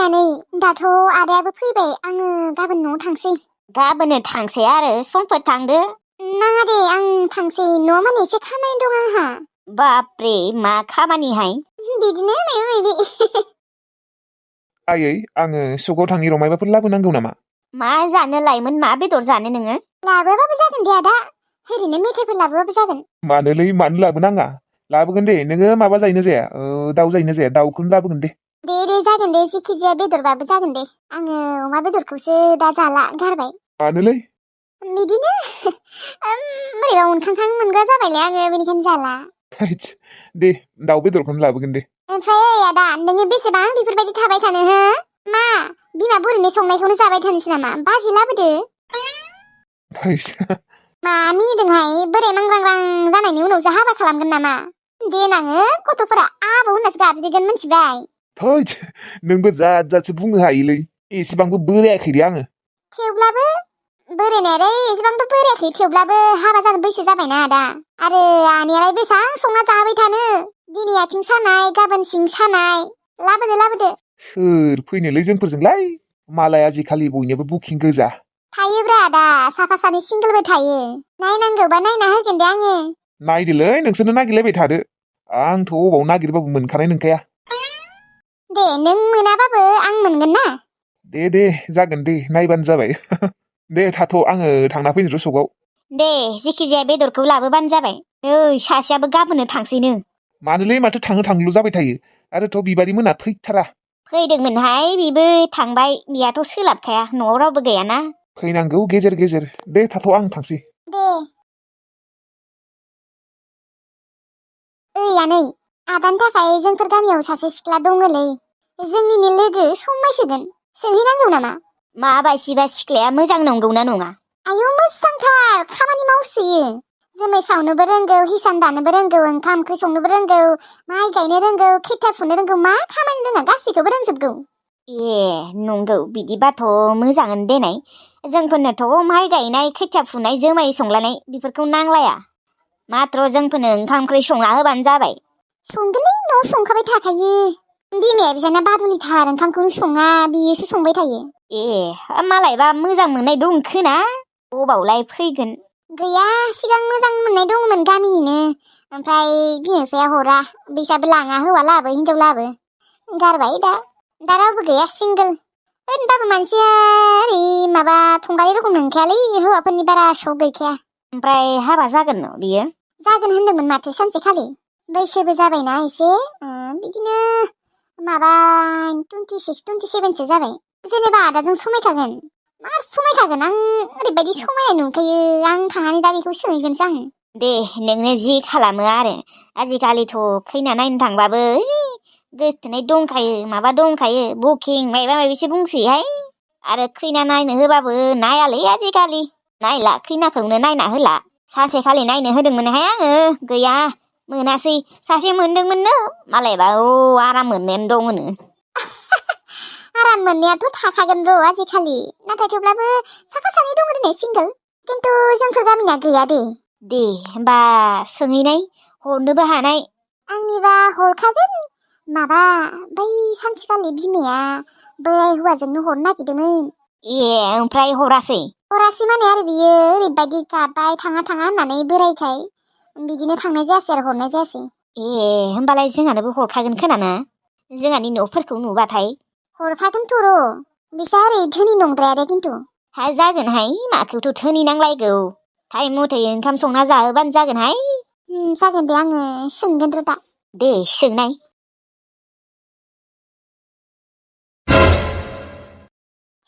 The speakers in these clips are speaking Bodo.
आनै दाथ' आदायाबो फैबाय आङो गाबोन न'आव थांसै। गाबोननो थांसै आरो समफोर थांदो। नाङा दे आं थांसै न'आव माने एसे खामानि दं आंहा। बाप्रे मा खामानिहाय? बिदिनो माबा माबि। आयै आङो सकाव थांनि र' मायबाफोर लाबोनांगौ नामा? मा जानो लायमोन मा बेदर जानो नोङो? लाबोआबाबो जागोन दे आदा ओरैनो मेथाइफोर लाबोआबाबो जागोन। मानोलै मानो लाबोनाङा? लाबोगोन दे नोङो माबा जायोना जाया दाउ जायोना जाया दाउखौनो लाबोगोन दे। दे जागोन दे जेखि जाया बेदरबाबो जागोन दे। आङो अमा बेदरखौसो दा जाला गारबाय। मानोलै? बिदिनो बोरैबा मोनखांखां मोनग्रा जाबायलै आङो बेनिखायनो जाला। दे दाउ बेदरखौनो लाबोगोन दे। ओमफ्राय आदा नोङो बेसेबां बेफोरबायदि थाबाय थानो हो? मा बिमा बुरैनि संनायखौनो जाबाय थानोसै नामा? बाजै लाबोदो। मा मिनिदोंहाय बोराय मांग्रांग्रां जानायनि उनावसो हाबा खालामगोन नामा? देनाङो गथ'फोरा आबौ होननासो गाबज्रिगोन मिथिबाय? थैद नोंबो जाद जादसो बुंनो हायोलै एसेबांबो बोरायाखै दे आङो। थेवब्लाबो बोरायनायालाय एसेबांथ' बोरायाखै थेवब्लाबो हाबा जानो बैसो जाबायना आदा। आरो आनैयालाय बेसां संना जाहोबाय थानो? दिनै आथिं सानाय गाबोन सिं सानाय। लाबोदो। सोर फैनोलै जोंफोरजोंलाय? मालाय आजिखालि बयनियाबो बुकिं गोजा। थायोब्रा आदा साफा सानै सिंगोलबो थायो। नायनांगौबा नायना होगोन दे आङो। नायदोलै नोंसोरनो नागिरलायबाय थादो। आंथ' अबाव नागिरबाबो मोनखानाय नंखाया। दे नों मोनाबाबो आं मोनगोन ना? दे जागोन दे नायबानो जाबाय। दे थाथ' आङो थांना फैनो र' सकआव। दे जेखि जाया बेदरखौ लाबोबानो जाबाय। नै सासेयाबो गाबोननो थांसैनो। मानोलै माथो थांनो जाबाय थायो आरोथ' बिबारि मोना फैथारा। फैदोंमोनहाय बेबो थांबाय बेयाथ' सोलाबखाया न'आव रावबो गैयाना। फैनांगौ गेजेर दे थाथ' आं थांसै। दे ओइ आनै आदानि थाखाय जोंफोर गामियाव सासे सिख्ला दङलै। जोंनिनो लोगो समायसोगोन सोंहैनांगौ नामा? माबायसिबा सिख्लाया मोजां नंगौना नङा? आयौ मोजांथार खामानि मावसोयो। जुमाय सावनोबो रोंगौ हिसान दानोबो रोंगौ ओंखाम ओंख्रि संनोबो रोंगौ माइ गायनो रोंगौ खैथिया फुनो रोंगौ मा खामानि रोङा गासैखौबो रोंजोबगौ। ए नंगौ बिदिबाथ' मोजाङानो देनाय। जोंफोरनोथ' माइ गायनाय खैथिया फुनाय जुमाय संलानाय बेफोरखौ नांलाया। माथ्र' जोंफोरनो ओंखाम ओंख्रि संना होबानो जाबाय। संगोनलै न'आव संखाबाय थाखायो। बिमाया बिसाना बादुलिथार ओंखामखौनो सङा बियोसो संबाय थायो। ए मालायबा मोजां मोननाय दं खोना अबावलाय फैगोन? गैया सिगां मोजां मोननाय दंमोन गामिनिनो ओमफ्राय बिमा बिफाया हरा बिसाबो लाङा हौवालाबो हिनजावलाबो गारबाय दा रावबो गैया सिंगोल। होनबाबो मानसिया ओरै माबा थंबाय रखम नंखायालै हौवाफोरनि बारा सक गैखाया। ओमफ्राय हाबा जागोन न बियो? जागोन होनदोंमोन माथो सानसेखालि। बैसोबो जाबायना एसे बिदिनो माबा 26, 27सो जाबाय। जेनेबा आदाजों समायखागोन मार समायखागोन। आं ओरैबायदि समायनाय नुखायो आं थांनानै दा बेखौ सोंहैगोनसो आं। दे नोङो जि खालामो आरो आजिखालिथ' खैना नायनो थांबाबो गोसथोनाय दंखायो माबा दंखायो बुकिं मायबा मायबिसो बुंसैहाय। आरो खैना नायनो होबाबो नायालै आजिखालि नायला खैनाखौनो नायना होला। सानसेखालि नायनो होदोंमोनहाय आङो गैया मोनासै। सासे मोनदोंमोननो मालायबा आराम मोननायानो दङनो। आराम मोननायाथ' थाखागोन र' आजिखालि नाथाय थेवब्लाबो साफा सानै दङ दिनै सिंगोल खिन्थु जोंफोर गामिना गैया दे। दे होमबा सोंहैनाय हरनोबो हानाय। आंनिबा हरखागोन। माबा बै सानसेखालि बिमाया बोराय हौवाजोंनो हरनो नागिरदोंमोन। ए ओमफ्राय हरासै? हरासै माने आरो बियो ओरैबायदि गाबबाय थाङा होननानै बोरायखाय बिदिनो थांनाय जायासै आरो हरनाय जायासै। ए होमबालाय जोंहानोबो हरखागोन खोनाना जोंहानि न'फोरखौ नुबाथाय। हरखागोनथ' र' बिसा ओरै धोनि नंद्राया दे खिन्थु। हा जागोनहाय माखौथ' धोनि नांलायगौ टाइम मथे ओंखाम संना जाहोबानो जागोनहाय। जागोन दे आङो सोंगोन र' दा। दे सोंनाय।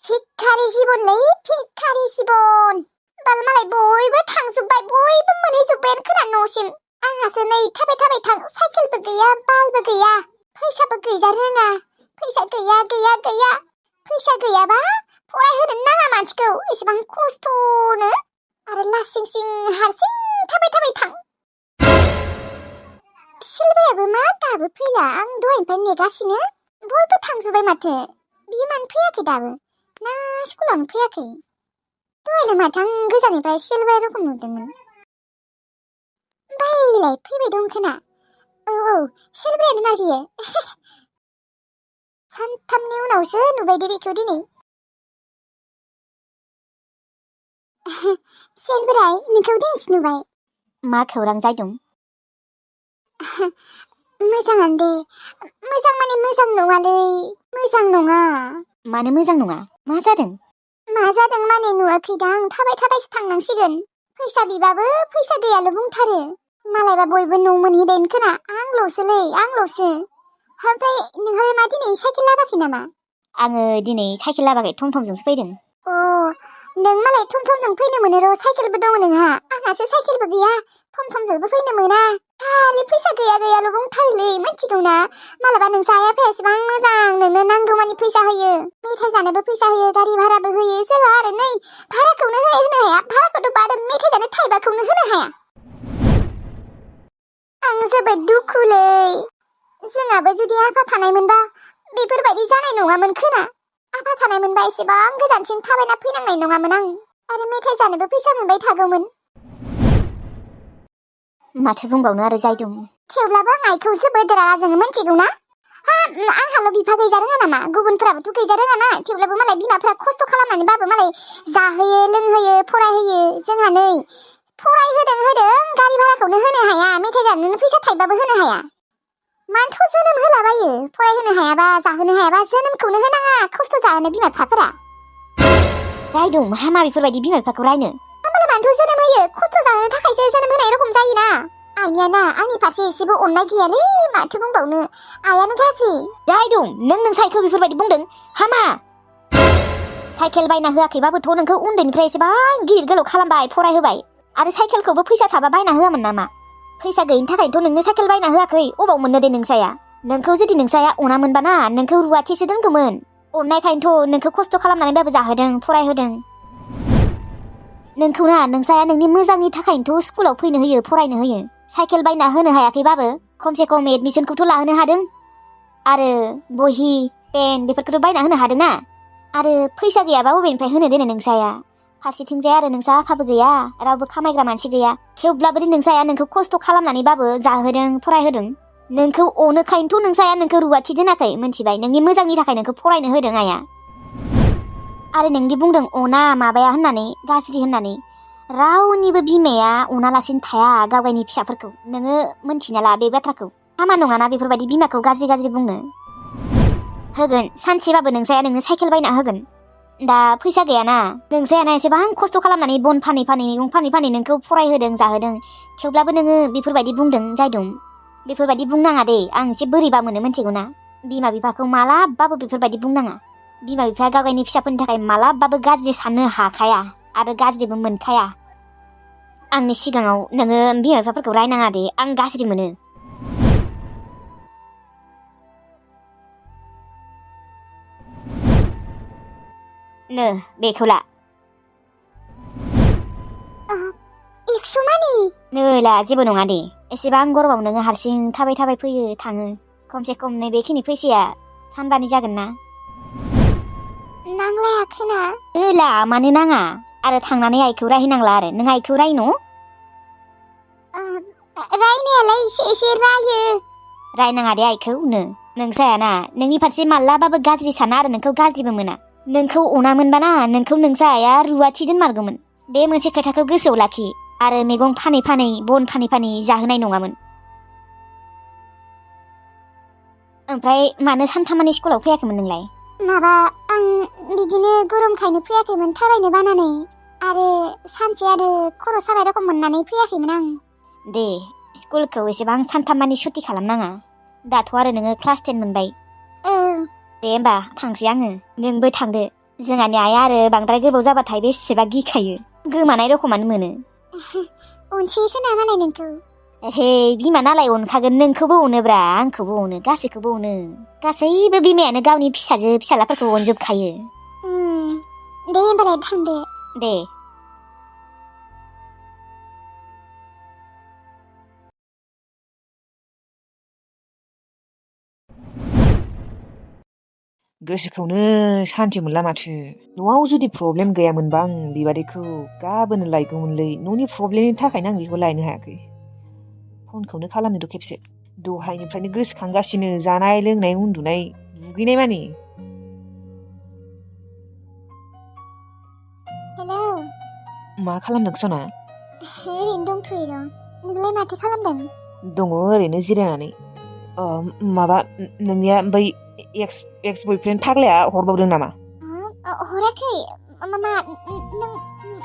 भिखारि जिबनलै भिखारि जिबन। बाल मालाय बयबो थांजोब्बाय बयबो मोनहैजोब्बायानो खोना न'सिम। आंहासो नै थाबाय थां साइकेलबो गैया बालबो गैया फैसाबो गैजा रोङा। फैसा गैया। फैसा गैयाबा फरायहोनो नाङा मानसिखौ एसेबां खस्थ'नो आरो लासिं सिं हारसिं थाबाय थां। सिलबायाबो मा दाबो फैला आं दहायनिफ्राय नेगासिनो। बयबो थांजोब्बाय माथो बियो मानो फैयाखै दाबो ना स्कुलावनो फैयाखै? दहायलाय माथो आं गोजाननिफ्राय सिलबाया रखम नुदोंमोन। बायलाय फैबाय दं खोना। औ सिलबायानो ना बियो। सानथामनि उनावसो नुबाय दे बेखौ दिनै। सेलबोराय नोंखौ दिनैसो नुबाय। मा खौरां जायदों? मोजाङानो दे। मोजां माने मोजां नङालै। मोजां नङा। मानो मोजां नङा? मा जादों? मा जादों माने नुवाखैदां, थाबाय थाबायसो थांनांसिगोन। फैसा बिबाबो फैसा गैयाल' बुंथारो। मालायबा बयबो न' मोनहैबायानो खोना, आंल'सोलै आंल'सो। ओमफ्राय नोंहालाय मा दिनै साइकेल लाबाखै नामा? आङो दिनै साइकेल लाबाखै, टमटमजोंसो फैदों। अ, नों मालाय टमटमजों फैनो मोनो र', साइकेलबो दङ नोंहा। आंहासो साइकेलबो गैया, टमटमजोंबो फैनो मोना। खालि फैसा गैया गैयाल' बुंथारोलै, मिथिगौ ना? मालाबा नोंसा आइ आफाया एसेबां मोजां, नोंनो नांगौमानि फैसा होयो। मेथाइ जानोबो फैसा होयो, गारि भाराबो होयो। जोंहा आरो नै भाराखौनो होनो हाया। भाराखौथ' बाद, मेथाइ जानो थाइबाखौनो होनो हाया। आं जोबोद दुखुलै। जोंहाबो जुदि आफा थानायमोनबा बेफोरबायदि जानाय नङामोन खोना। आफा थानायमोनबा एसेबां गोजानसिम थाबायना फैनांनाय नङामोन आं। आरो मेथाइ जानोबो फैसा मोनबाय थागौमोन। माथो बुंबावनो आरो जायदों। थेवब्लाबो आं आइखौ जोबोद रागा जोङो, मिथिगौ ना? आंहाल' बिफा गैजा रोङा नामा? गुबुनफोराबोथ' गैजा रोङा ना। थेवब्लाबो मालाय बिमाफोरा खस्थ' खालामनानैबाबो मालाय जाहोयो, लोंहोयो, फरायहोयो। जोंहा नै फरायहोदों गारि भाराखौनो होनो हाया, मेथाइ जानोनो फैसा थाइबाबो होनो हाया। मानोथ' जोनोम होलाबायो, फरायहोनो हायाबा, जाहोनो हायाबा जोनोमखौनो होनाङा, खस्थ' जाहोनो बिमा बिफाफोरा। जायदों, हामा बेफोरबायदि बिमा बिफाखौ रायनो। होमबालाय मानोथ' जोनोम होयो? खस्थ' जाहोनो थाखायसो जोनोम होनाय रखम जायोना। आइनियाना आंनि फारसे एसेबो अननाय गैयालै, माथो बुंबावनो। आइयानो गाज्रि। जायदों, नों साइकेल बेफोरबायदि बुंदों, हामा। साइकेल बायना होआखैबाबोथ' नोंखौ उन्दैनिफ्राय एसेबां गिदिर गोलाव खालामबाय, फरायहोबाय। आरो साइकेलखौबो फैसा थाबा बायना होआमोन नामा? फैसा गैयिनि थाखायथ' नोंनो साइकेल बायना होआखै। अबाव मोननो दे नोंसाया? नोंखौ जुदि नोंसाया अनामोनबाना नोंखौ रुवाथिसो दोनगौमोन। अननायखायनोथ' नोंखौ खस्थ' खालामनानैबाबो जाहोदों, फरायहोदों। नोंखौना नोंसाया नोंनि मोजांनि थाखायनोथ' स्कुलाव फैनो होयो, फरायनो होयो। साइकेल बायना होनो हायाखैबाबो खमसे खम एडमिसनखौथ' लाहोनो हादों। आरो बहि, पेन बेफोरखौथ' बायना होनो हादों ना। आरो फैसा गैयाबा बबेनिफ्राय होनो देने नोंसाया? फारसेथिंजाय आरो नोंसा आफाबो गैया, रावबो खामायग्रा मानसि गैया। थेवब्लाबो नोंसाया नोंखौ खस्थ' खालामनानैबाबो जाहोदों, फरायहोदों। नोंखौ अनोखायनोथ' नोंसाया नोंखौ रुवाथि दोनाखै, मिथिबाय? नोंनि मोजांनि थाखाय नोंखौ फरायनो होदों आइया। आरो नोंदि बुंदों अना माबाया होननानै, गाज्रि होननानै। रावनिबो बिमाया अनालासिनो थाया गावगायनि फिसाफोरखौ। नोङो मोनथिना ला बे बाथ्राखौ। हामा नङाना बेफोरबायदि बिमाखौ गाज्रि गाज्रि बुंनो। होगोन, सानसेबाबो नोंसाया नोंनो साइकेल बायना होगोन। दा फैसा गैयाना, नोंसायाना एसेबां खस्थ' खालामनानै बन फानै फानै, मैगं फानै फानै नोंखौ फरायहोदों, जाहोदों। थेवब्लाबो नोङो बेफोरबायदि बुंदों जायदों। बेफोरबायदि बुंनाङा दे, आं एसे बोरैबा मोनो, मिथिगौ ना? बिमा बिफाखौ मालाबाबो बेफोरबायदि बुंनाङा। बिमा बिफाया गावगायनि फिसाफोरनि थाखाय मालाबाबो गाज्रि साननो हाखाया आरो गाज्रिबो मोनखाया। आंनि सिगाङाव नोङो बिमा बिफाफोरखौ रायनाङा दे, आं गाज्रि मोनो। नो बेखौ ला। 100 मानि? नै ला, जेबो नङा दे। एसेबां गरमाव नोङो हारसिं थाबाय थाबाय फैयो, थाङो। खमसे खम नैबेखिनि फैसाया सानबानि जागोन ना। नांलाया खोना? ला, मानो नाङा? आरो थांनानै आइखौ रायहैनांला आरो। नों आइखौ रायनो? रायनायालाय एसे एसे रायो। रायनाङा दे आइखौ। नोंसायाना नोंनि फारसे मालाबाबो गाज्रि साना आरो नोंखौ गाज्रिबो मोना। नोंखौ अनामोनबाना नोंखौ नोंसा आइया रुवाथि दोनमारगौमोन। बे मोनसे खोथाखौ गोसोआव लाखि। आरो मैगं फानै फानै, बन फानै फानै जाहोनाय नङामोन। ओमफ्राय मानो सानथामानि स्कुलाव फैयाखैमोन नोंलाय? माबा, आं बिदिनो गरमखायनो फैयाखैमोन, थाबायनो बानानै। आरो सानसे आरो खर' सानाय रखम मोननानै फैयाखैमोन आं। दे, स्कुलखौ एसेबां सानथामानि सुटि खालामनाङा। दाथ' आरो नोङो क्लास 10 मोनबाय। दे होमबा थांसै आङो। नोंबो थांदो। जोंहानि आइया आरो बांद्राय गोबाव जाबाथाय बेसेबा गिखायो। गोमानाय रखमानो मोनो। अनसै खोना मालाय नोंखौ। हे, बिमा नालाय अनखागोन। नोंखौबो अनोब्रा, आंखौबो अनो, गासैखौबो अनो। गासैबो बिमायानो गावनि फिसाजो फिसालाफोरखौ अनजोबखायो। दे होमबालाय थांदो। दे। गोसोखौनो सान्थि मोनला माथो। न'आव जुदि प्रब्लेम गैयामोनबा आं बिबादैखौ गाबोन लायगौमोनलै। न'नि प्रब्लेमनि थाखायनो आं बेखौ लायनो हायाखै। फनखौनो खालामनो खेबसे। दहायनिफ्रायनो गोसोखांगासिनो, जानाय लोंनाय उन्दुनाय दुगैनाय मानि हेलौ मा खालामदों सना? ओरैनो दंथ'यो र'। नोंलाय माथो खालामदों? दङ ओरैनो जिरायनानै। माबा नोंनिया बै एक्स बयफ्रेन्ड फाग्लाया हरबावदों नामा? हराखै। नों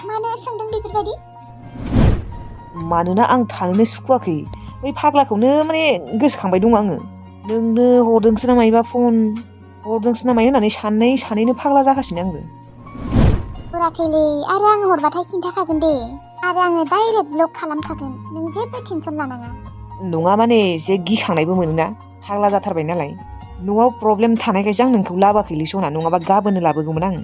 मानो सोंदों बेफोरबायदि? मानोना आं थानोनो सुखुवाखै। बै फाग्लाखौनो माने गोसोखांबाय दं आङो। नोंनो हरदोंसो ना मायोबा फन हरदोंसो ना मायो होननानै सानैनो फाग्ला जागासिनो आंबो। हराखैलै, आरो आं हरबाथाय खिन्थाखागोन दे। आरो आङो डाइरेक्ट ब्लक खालामखागोन। नों जेबो टेनसन लानाङा। नङा माने एसे गिखांनायबो मोनोना, फाग्ला जाथारबाय नालाय। न'आव प्रब्लेम थानायखायसो आं नोंखौ लाबोआखैलै सना, नङाबा गाबोननो लाबोगौमोन आं।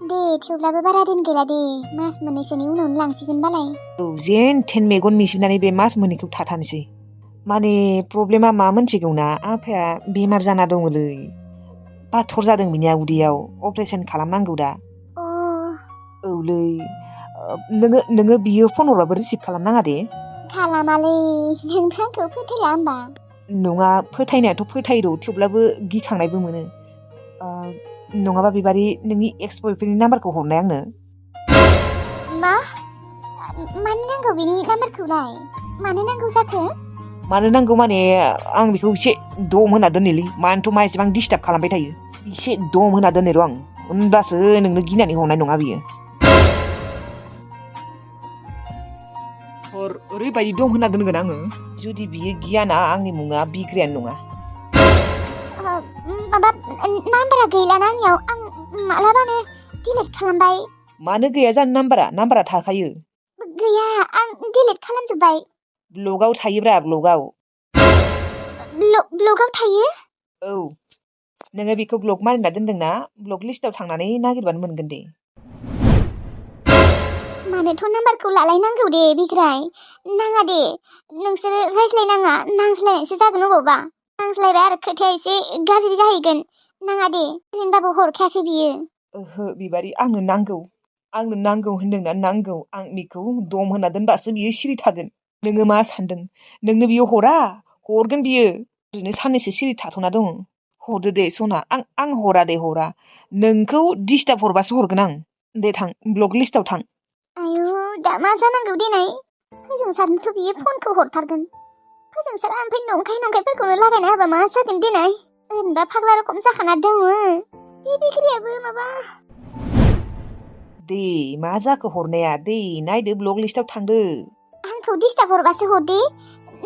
दे थेवब्लाबो बारा दिन गैला दे, मास मोननैसोनि उनावनो लांसिगोन बालाय। औ जेन थेन मेगन मिसिबनानै बे मास मोननैखौ थाथानोसै। माने प्रब्लेमा मा मोनथिगौना, आफाया बेमार जाना दङलै। पाथर जादों बिनिया उदैयाव, अपारेसन खालामनांगौ दा। औलै नोङो बियो फन हरबाबो रिसिभ खालामनाङा दे। खालामालै, नोंथ' आंखौ फोथायला होमबा? नङा, फोथायनायाथ' फोथायो र', थेवब्लाबो गिखांनायबो मोनो। नङाबा बेबादि नोंनि एक्स बयफ्रेन्डनि नाम्बारखौ हरनाय आंनो। मा? मानो नांगौ बिनि नाम्बारखौलाय? मानो नांगौ जाखो? मानो नांगौ माने आं बेखौ एसे दम होना दोननोलै। मानोथ' मा एसेबां डिस्टार्ब खालामबाय थायो। एसे दम होना दोननो र' आं, होनब्लासो नोंनो गिनानै हरनाय नङा बियो। ओरैबायदि दम होना दोनगोन आङो, जुदि बियो गियाना आंनि मुङा बिग्रायानो नङा। माबा नाम्बारा गैलाना आंनियाव, आं मालाबानो डिलिट खालामबाय। मानो गैया जानो नाम्बारा थाखायो। गैया, आं डिलिट खालामजोब्बाय। ब्लगाव थायोब्रा, ब्लगाव। ब्लगाव थायो? औ, नोङो बेखौ ब्लग मारिना दोनदोंना, ब्लग लिस्टाव थांनानै नागिरबानो मोनगोन दे। मानोथ' नाम्बारखौ लालायनांगौ दे बिग्राय, नाङा दे। नोंसोरो रायज्लायनाङा, नांज्लायनायसो जागोन अबावबा। नांज्लायबाय आरो खोथाया एसे गाज्रि जाहैगोन। नाङा दे, होनबाबो हरखायाखै बियो। ओहो बिबारि, आंनो नांगौ होनदोंना, नांगौ। आं बेखौ दम होना दोनबासो बियो सिरि थागोन। नोङो मा सानदों, नोंनो बियो हरगोन बियो। ओरैनो साननैसो सिरि थाथ'ना दङ। हरदो दे सना, आं हरा दे, हरा। नोंखौ डिस्टार्ब हरबासो हरगोन आं। दे थां, ब्लग लिस्टाव थां। आयु, दा मा जानांगौ देनाय? फोजोंसारनोथ' बियो फनखौ हरथारगोन। फोजोंसारा ओमफ्राय नंखायफोरखौनो लागायना होबा मा जागोन देनाय? ओरैनोबा फाग्ला रखम जाखाना दङ। बे बिग्रायाबो माबा। दे मा जाखो हरनाया, दे नायदो, ब्लग लिस्टाव थांदो। आंखौ डिस्टार्ब हरबासो हरदे,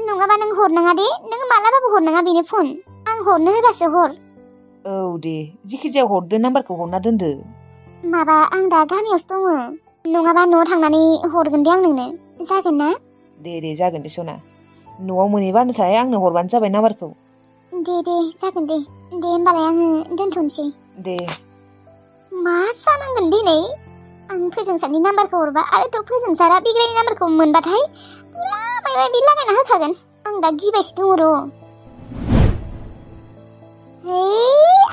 नङाबा नों हरनाङा दे। नों मालाबाबो हरनाङा बेनो फन। आं हरनो होबासो हर। औ दे, जिखिजाया हरदो, नाम्बारखौ हरना दोनदो। माबा, आं दा गामियावसो दङ। नङाबा न'आव थांनानै हरगोन दे आं नोंनो। जागोन ना? दे जागोन दे सना। न'आव मोनहैबानोथाय आंनो हरबानो जाबाय नाम्बारखौ। दे जागोन दे। दे होमबालाय आङो दोनथ'नोसै। दे। मा जानांगोन दिनै? आं फोजोंसारनि नाम्बारखौ हरबा, आरोथ' फोजोंसारा बिग्रायनि नाम्बारखौ मोनबाथाय पुरा माबा लागायना होखागोन। आं दा गिबायसो दङ र'।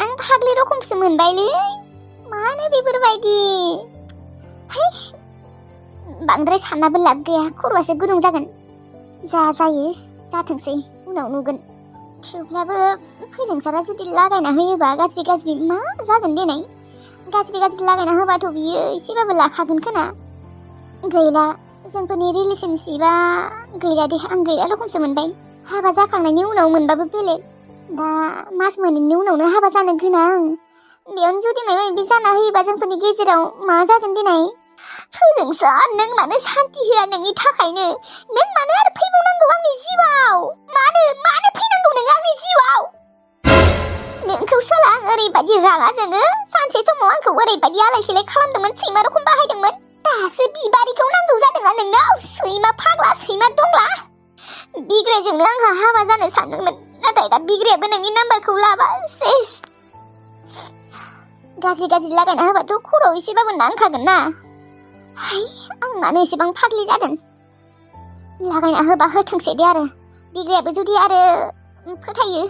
आं फाग्लि रखमसो मोनबायलै। मानो बेफोरबायदि? बांद्राय साननाबो लाब गैया, खर'आसो गुदुं जागोन। जा जायो जाथोंसै, उनाव नुगोन। थेवब्लाबो फोजोंसारा जुदि लागायना होयोबा गाज्रि मा जागोन देनाय? गाज्रि लागायना होबाथ' बियो एसेबाबो लाखागोन खोना। गैला, जोंफोरनि रिलेसनशिपआ गैला दे। आं गैला रखमसो मोनबाय। हाबा जाखांनायनि उनाव मोनबाबो बेलेग, दा मास मोननैनि उनावनो हाबा जानो गोनां। बेयावनो जुदि माबा माबि जाना होयोबा जोंफोरनि गेजेराव मा जागोन देनाय? फोजोंसार, नों मानो सान्ति होआ नोंनि थाखायनो? नों मानो आरो फैबावनांगौ आंनि जिउआव? मानो फैनांगौ नों आंनि जिउआव? नोंखौ साला आं ओरैबायदि रागा जोङो। सानसे समाव आंखौ ओरैबायदि आलाय सिलाय खालामदोंमोन, सैमा रखम बाहायदोंमोन। दासो बिबारिखौ नांगौ जादोंना नोंनाव? सैमा फाग्ला, सैमा दंला। बिग्रायजोंनो आंहा हाबा जानो सानदोंमोन, नाथाय दा बिग्रायाबो नोंनि नाम्बारखौ लाबा सेस। गाज्रि लागायना होबाथ' खर'आव एसेबाबो नांखागोन ना। आं मानो एसेबां फाग्लि जादों? लागायना होबा होथोंसै दे आरो। बिग्रायाबो जुदि आरो फोथायो,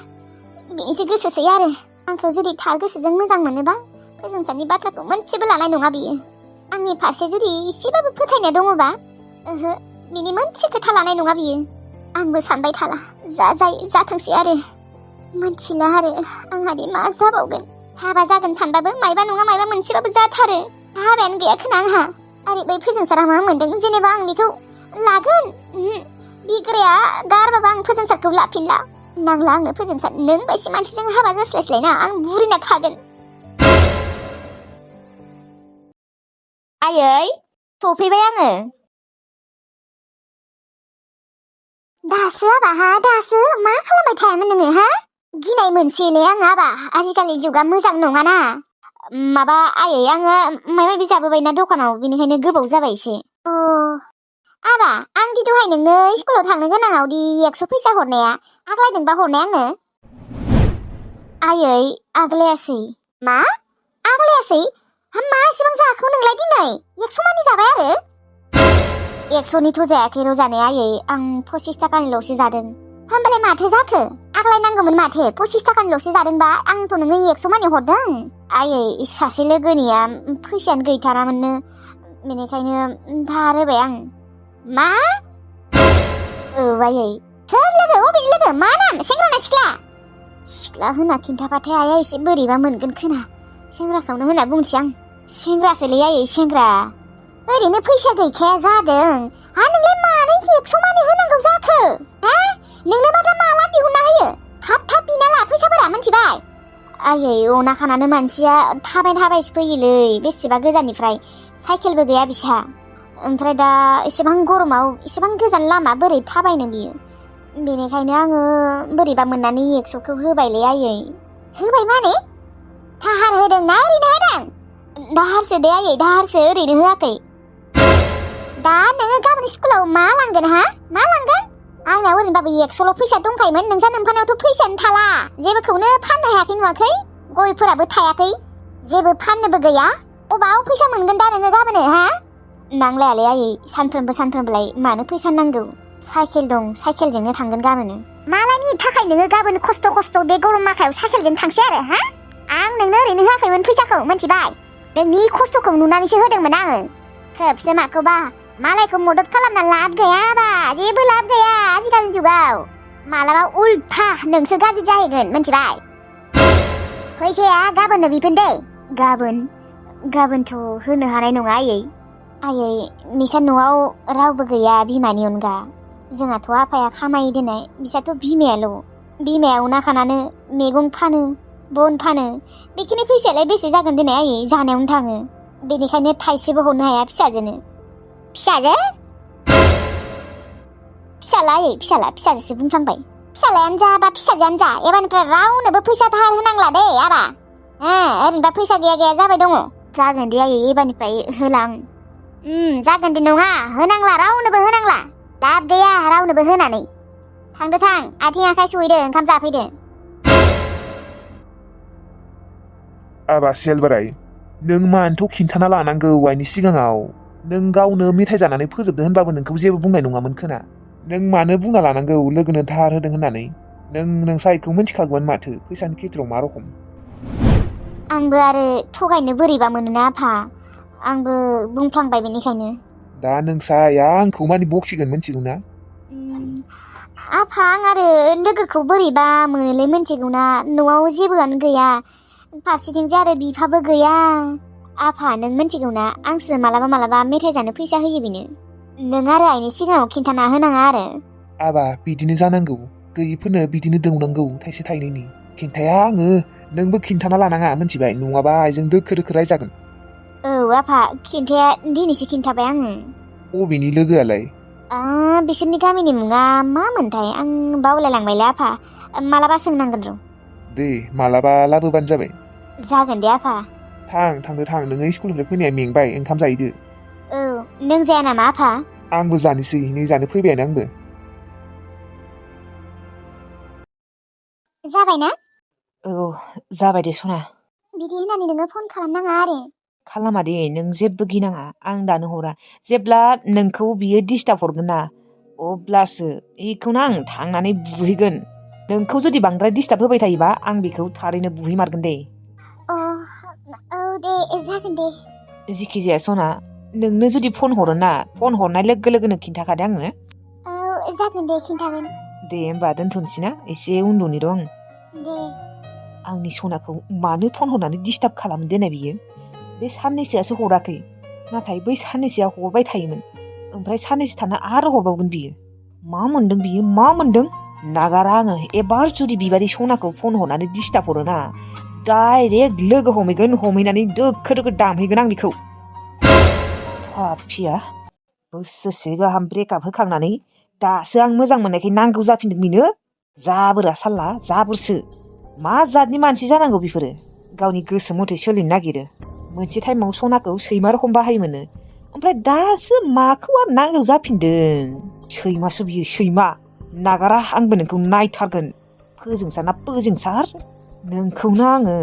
बेनिसो गोसोसै आरो। आंखौ जुदि थार गोसोजों मोजां मोनोबा फोजोंसारनि बाथ्राखौ मोनसेबो लानाय नङा बियो। आंनि फारसे जुदि एसेबाबो फोथायनाय दङबा, ओहो, बिनि मोनसे खोथा लानाय नङा बियो। आंबो सानबाय थाला, जा जायो जाथोंसै आरो। मोनथिला आरो आंहादि मा जाबावगोन। हाबा जागोन सानबाबो मायबा नङा मायबा मोनसेबाबो जाथारो। हाबायानो गैया खोना आंहा। आरो बै फोजोंसारा मा मोनदों जेनेबा आं बेखौ लागोन। बिग्राया गारबाबो आं फोजोंसारखौ लाफिनला। नांला आंनो फोजोंसार। नों बायदि मानसिजों हाबा जास्लायस्लायना आं बुरिना थागोन। आयै सफैबाय आङो। दासो आबा हा दासो मा खालामबाय थायामोन नोङो हा? गिनाय मोनसेलै आं आबा आजिखालि जुगा मोजां नङाना। माबा आयै आङो माबा माबि जाबोबायना दखानाव बेनिखायनो गोबाव जाबाय एसे। आबा आं दि दहाय नोंनो स्कुलाव थांनो गोनाङाव दि 100 फैसा हरनाया आग्लायदोंबा हरनाय आंनो? आयै आग्लायासै। मा आग्लायासै? मा एसेबां जाखो नोंलाय दिनै? 100 मानि जाबाय आरो? 100निथ' जायाखै र' जानाया आयै आं 25 थाखानिल'सो जादों। होमबालाय माथो जाखो? आग्लायनांगौमोन माथो 25 थाखानिल'सो जादोंबा आंथ' नोंनो 100 मानि हरदों। आयै सासे लोगोनिया फैसायानो गैथारामोननो बेनिखायनो दाहार होबाय आं। मा? औ आयै। सोर लोगो? अबेनि लोगो? मा नाम? सेंग्रा ना सिख्ला? सिख्ला होना खिन्थाबाथाय आइया एसे बोरैबा मोनगोन खोना। सेंग्राखौनो होना बुंसै आं। सेंग्रासोलै आयै सेंग्रा। ओरैनो फैसा गैखाया जादों। हा नोंलाय मानो 100 मानि होनांगौ जाखो? हा? नोंनोबा दा माला दिहुनना होयो? थाब थाब बिना ला फैसाफोरा मिथिबाय? आयै अना खानानो मानसिया थाबायसो फैयोलै बेसेबा गोजाननिफ्राय। साइकेलबो गैया बिसा। ओमफ्राय दा एसेबां गरमाव एसेबां गोजान लामा बोरै थाबायनो बियो। बेनिखायनो आङो बोरैबा मोननानै 100खौ होबायलै आयै। होबाय माने? दाहार होदों ना ओरैनो होदों? दाहारसो दे आयै दाहारसो ओरैनो होआखै। दा नोङो गाबोन स्कुलाव मा लांगोन हा? मा लांगोन? आंनाव ओरैनोबाबो 100ल' फैसा दंखायोमोन। नोंसानावथ' फैसायानो थाला। जेबोखौनो फाननो हायाखै नुवाखै? गयफोराबो थायाखै। जेबो फाननोबो गैया। अबाव फैसा मोनगोन दा नोङो गाबोनो हा? नांलायालै आयै सानफ्रोमबोलाय मानो फैसा नांगौ। साइकेल दं साइकेलजोंनो थांगोन गाबोनो। मालायनि थाखाय नोङो गाबोन खस्थ' बे गरम माखायाव साइकेलजों थांसै आरो हा? आं नोंनो ओरैनो होआखैमोन फैसाखौ मिथिबाय? नोंनि खस्थ'खौ नुनानैसो होदोंमोन आङो। खोबसो माखौबा मालायखौ मदद खालामना लाब गैयाबा जेबो लाब गैया आजिखालिनि जुगाव। मालाबा उल्था नोंसो गाज्रि जाहैगोन मिथिबाय? फैसाया गाबोननो बिफिन दे। गाबोनथ' होनो हानाय नङा आयै। आयै नोंसा न'आव रावबो गैया बिमानि अनगा। जोंहाथ' आफाया खामायो देनाय बिसाथ' बिमायाल'। बिमाया अना खानानो मैगं फानो बन फानो। बेखिनि फैसायालाय बेसे जागोन देनाय आयै जानायावनो थाङो। बेनिखायनो थाइसेबो हरनो हाया फिसाजोनो। फिसाजो? फिसाला आयै फिसाजोसो बुंफ्लांबाय। फिसालायानो जा बा फिसाजोआनो जा एबारनिफ्राय रावनोबो फैसा दाहार होनांला दे आबा। ओरैनोबा फैसा गैया जाबाय दङ। जागोन दे आयै एबारनिफ्राय होला आं। जागोन दे नङा होनांला रावनोबो होनांला। लाब गैया रावनोबो होनानै। थांदो थां आथिं आखाइ सुहैदो ओंखाम जाफैदो। आबा सेल बोराय नों मानोथ' खिन्थाना लानांगौ आइनि सिगाङाव। नों गावनो मेथाइ जानानै फोजोबदो होनबाबो नोंखौ जेबो बुंनाय नङामोन खोना। नों मानो बुंना लानांगौ लोगोनो दाहार होदों होननानै? नोंसा इखौ मिथिखागौमोन माथो फैसानि खेथ्रआव मा रखम। आंबो आरो थगायनो बोरैबा मोनोना आफा। आंबो बुंफ्लांबाय बेनिखायनो। दा नोंसा आइया आंखौ मानि बखिगोन मिथिगौ ना? आफा आं आरो लोगोखौ बोरैबा मोनोलै मिथिगौना। न'आव जेबोआनो गैया। फारसेथिंजाय आरो बिफाबो गैया। आफा नों मिथिगौना आंसो मालाबा मेथाइ जानो फैसा होयो बेनो। नों आरो आइनि सिगाङाव खिन्थाना होनाङा आरो। आबा बिदिनो जानांगौ। गैयिफोरनो बिदिनो दौनांगौ थाइसे थाइनैनि। खिन्थाया आङो नोंबो खिन्थाना लानाङा मिथिबाय? नङाबा आइजों दोखो रायजागोन। औ आफा खिन्थाया दिनैसो खिन्थाबाय आङो। अबेनि लोगोआलाय? बिसोरनि गामिनि मुङा मा मोनथाय आं बावलायलांबायलै आफा। मालाबा सोंनांगोन र'। दे मालाबा लाबोबानो जाबाय। जागोन दे आफा। थांदो नोङो स्कुलनिफ्राय फैनाया मेंबाय ओंखाम जाहैदो। औ नों जाया नामा आफा? आंबो जानोसै नै जानो फैबायानो आंबो। जाबायना? औ जाबाय दे सना। बिदि होननानै नोङो फन खालामनाङा आरो। खालामा दे नों जेबो गिनाङा आं दानो हरा। जेब्ला नोंखौ बियो डिस्टार्ब हरगोन ना अब्लासो बेखौनो आं थांनानै बुहैगोन। नोंखौ जुदि बांद्राय डिस्टार्ब होबाय थायोबा आं बेखौ थारैनो बुहैमारगोन दे। औ दे जागोन दे। जिखि जाया सना नोंनो जुदि फन हरोना फन हरनाय लोगो लोगोनो खिन्थाखादे आंनो। औ जागोन दे खिन्थागोन। दे होमबा दोनथ'नोसै ना एसे उन्दुनि र' आं। दे आंनि सनाखौ मानो फन हरनानै डिस्टार्ब खालामनो दोननाय बियो बे साननैसोआसो हराखै नाथाय बै साननैसोआ हरबाय थायोमोन ओमफ्राय साननैसो थाना आरो हरबावगोन बियो मा मोनदों बियो मा मोनदों नागारा आङो एबार जुदि बिबादि सनाखौ फन हरनानै डिस्टार्ब हरोना डाइरेक्ट लोगो हमहैगोन हमहैनानै दोखो दोखो दामहैगोन आं बिखौ पापिया बोसोरसे गाहाम ब्रेकआप होखांनानै दासो आं मोजां मोननायखाय नांगौ जाफिनदों बेनो जाबोरा साल्ला जाबोरसो मा जातनि मानसि जानांगौ बेफोरो गावनि गोसो मथे सोलिनो नागिरो मोनसे टाइमाव सनाखौ सैमा रखम बाहायोमोनो ओमफ्राय दासो माखौ आरो नांगौ जाफिनदों सैमासो बियो सैमा नागारा आंबो नोंखौ नायथारगोन फोजोंसार ना फोजोंसार नोंखौनो आङो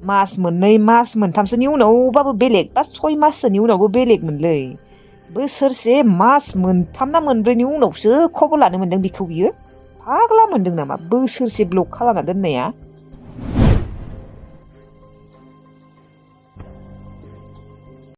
मास मोननै मास मोनथामसोनि उनावबाबो बेलेग बा 6 माससोनि उनावबो बेलेगमोनलै बोसोरसे मास मोनथाम ना मोनब्रैनि उनावसो खबर लानो मोनदों बेखौ बियो फाग्ला मोनदों नामा बोसोरसे ब्लक खालामना दोननाया